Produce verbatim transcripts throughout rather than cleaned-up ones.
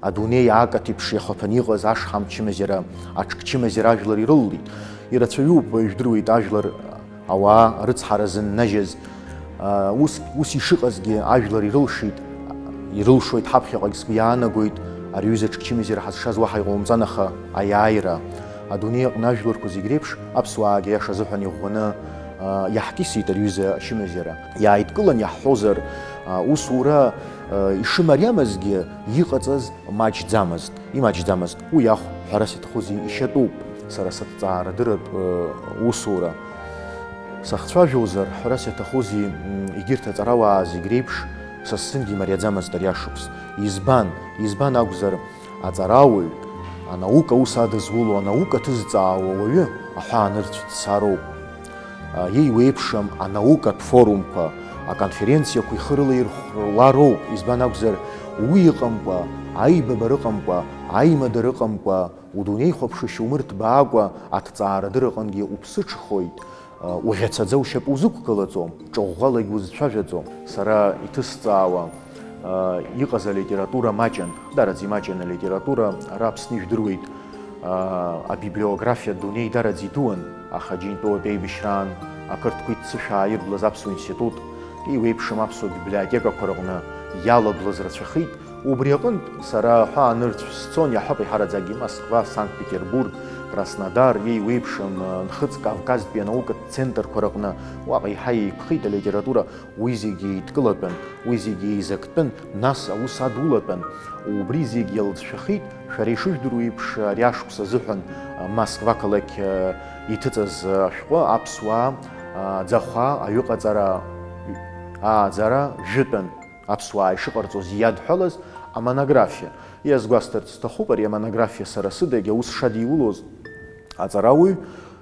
Адунеи акаҭ еиԥш иахаԥаны иҟаз ашҳам чымазара, аҽк чымазара ажәлар ирыллеит. Ирацәаҩуп, ижәдыруеит, ажәлар ауаа рыцҳара зыннажьыз. Ус, ус ишыҟазгьы ажәлар ирылшеит, ирылшоит ҳаԥхьаҟагь сгәы иаанагоит, ари аҩыза аҽк чымазара ҳазшаз уаҳа иҟоумҵан, аха аиааира. Адунеи аҟны ажәларқәа зегь реиԥш аԥсуаагьы аиаша азыҳәан иӷәӷәаны, а, иаҳкьысит ари аҩыза ачымазара. Иааидкылан иаҳҳәозар, а, усура, а, ишымариамызгьы иҟаҵаз маҷӡамызт, имаҷӡамызт. Уи ахә, ҳәарас иаҭахузеи, ишьатәуп сара сыҭҵаарадырратә, а, усура. Сахцәажәозар, ҳәарас иаҭахузеи, м, егьырҭ аҵарауаа зегь реиԥш са сзынгьы имариаӡамызт ари ашықәс. Избан? Избан акәзар, аҵарауаҩ, анаука аус адызуло, анаука ҭызҵаауа уаҩы аҳәаанырцә дцароуп. Иеиуеиԥшым анаукатә форумқәа, аконференциақәа ихы рылаирхәлароуп, избан акәзар, уи ыҟамкәа, аибабара ыҟамкәа, аимадара ыҟамкәа, удунеихәаԥшышьа умырҭбаакәа аҭҵаарадырра аҟынгьы уԥсыҽхоит. Уӷьацаӡа ушьапы узықәгылаӡом, ҿыӷәӷәалагь узцәажәаӡом. Сара иҭысҵаауа, иҟаз алитература маҷын, дараӡа имаҷын алитература, ара Аԥсны ижәдыруеит, абиблиографиа дунеи дараӡа идуан, аха Џьынџьтәылатә еибашьраан ақырҭқәа иццышә ааирблыз аԥсуа институт, еиуеиԥшым аԥсуа библиотекақәа рҟны иалагылаз рацәахеит. Убри аҟынтә сара аҳәаанырцә сцон, иаҳҳәап, еиҳараӡакгьы Москва, Санкт-Петербург, Краснодар, иеиуеиԥшым, э, Нхыҵ Кавказтәи анаукатә центрқәа рыҟны, уаҟа еиҳа еиқәхеит алитература, уи зегьы еидкылатәын, уи зегьы еизактәын, нас аус адулатәын. Убри зегь иалҵшәахеит, шәара ишыжәдыруа еиԥш, ари ашықәс азыҳәан, э, Москва қалақь, э, иҭыҵыз, э, ашәҟәы аԥсуаа, э, аӡахәа аҩыҟаҵара, ааӡара жәытәын. Аԥсуаа ишыҟарҵоз иадҳәалаз амонографиа. Иазгәасҭарц сҭахуп, ари амонографиа сара сыдагь аус шадиулоз аҵарауаҩ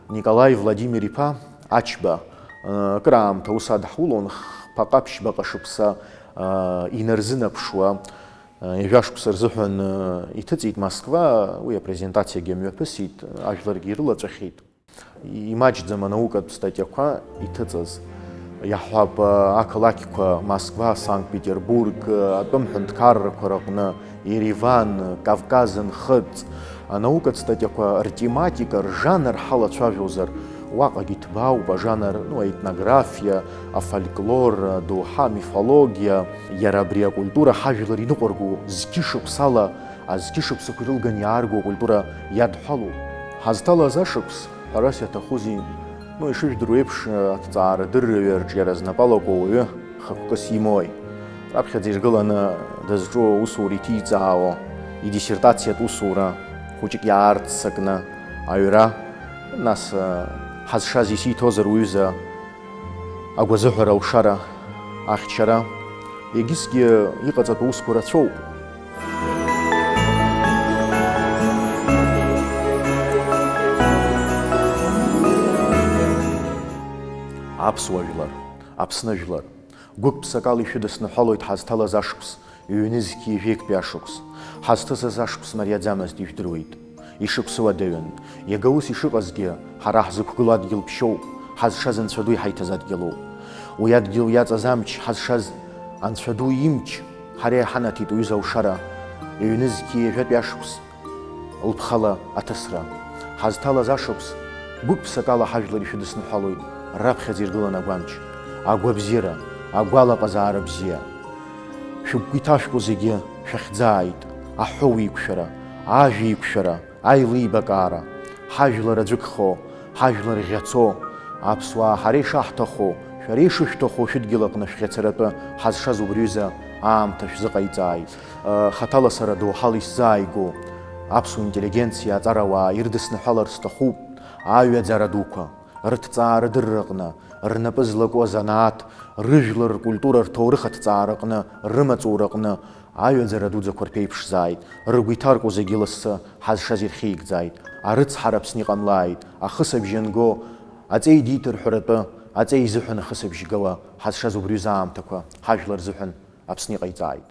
Николаи Владимир-иԥа Ачба, ы, акыраамҭа аус адҳулон, хԥаҟа-ԥшьбаҟа шықәса, ы, инарзынаԥшуа, ы, ҩажәа шықәса рзыҳәан, ы, иҭыҵит Москва, уи апрезентациагьы мҩаԥысит, ажәларгьы ирылаҵәахьеит. Имаҷӡам анаукатә статиақәа иҭыҵыз. Иаҳҳәап, ақалақьқәа Москва, Санкт-Петербург, атәым ҳәынҭқаррақәа рыҟны, Ереван, Кавказ Нхыҵ, анаукатә статиақәа ртематика, ржанр ҳалацәажәозар, уаҟагь иҭбаауп ажанр, ну, аетнографиа, афольклор, адоуҳа, амифологиа, иара абри акультура ҳажәлар иныҟәырго зқьышықәсала, азқьышықәсақәа ирылган иаарго акультура иадҳәалоуп. Ҳазҭалаз ашықәс, ҳәарас иаҭахузеи, ну, ишыжәдыруа еиԥш, аҭҵаарадырраҩы арҿиара знапы алаку ауаҩы хықәкыс имоуи? Раԥхьаӡа иргыланы дызҿу аусура иҭиҵаауа, идиссертациатә усура хәыҷык иаарццакны аҩра, нас, ҳазшаз исиҭозар уҩыза агәазыҳәара алшара, ахьчара, егьысгьы иҟаҵатәу усқәа рацәоуп. Аԥсуа жәлар, Аԥсны жәлар, гәык-ԥсакала ишәыдысныҳәалоит ҳазҭалаз ашықәс, ҩ-нызқьи жәеиктәи ашықәс. Ҳазҭысыз ашықәс мариаӡамызт, ижәдыруеит. Ишықәсуадаҩын. Иага ус ишыҟазгьы, ҳара ҳзықәгылоу адгьыл ԥшьоуп, ҳазшаз Анцәа ду иҳаиҭаз адгьылоуп. Уи адгьыл иаҵаз амч, ҳазшаз Анцәа ду имч, ҳара иҳанаҭеит уҩыза алшара, ҩ-нызқьи ҩажәатәи ашықәс лԥхала аҭысра. Ҳазҭалаз ашықәс гәык-ԥсакала ҳажәлар ишәыдысныҳәалоит, раԥхьаӡа иргылан агәамч, агәабзиара, агәалаҟазаара бзиа. Шәыгәгәы иҭашәкуа зегьы шәахьӡааит, аҳәоу еиқәшәара, ажәа еиқәшәара, аилибакаара, ҳажәлар аӡәыкхо, ҳажәлар ӷьацо, аԥсуаа ҳара ишаҳҭаху, шәара ишышәҭаху шәыдгьыл аҟны шәӷьацаратәы ҳазшаз убриҩыза аамҭа шәзыҟаиҵааит. Хаҭала сара доуҳала исзааигәоу аԥсуа интеллигенциа аҵарауаа ирыдысныҳәалар сҭахуп, аҩаӡара дуқәа, рыҭҵаарадырраҟны, рнапы злаку азанааҭ, рыжәлар ркультура рҭоурых аҭҵаараҟны, рымаҵураҟны аҩаӡара дуӡақәа рԥеиԥшзааит, ргәы иҭарку зегьы лассы ҳазшаз ирхьигӡааит, арыцҳара Аԥсны иҟамлааит, ахысыбжь анго, аҵеи диҭар ҳәаратәы, аҵеи изыҳәан ахысыбжь гауа ҳазшаз убриҩыза аамҭақәа ҳажәлар рзыҳәан Аԥсны иҟаиҵааит.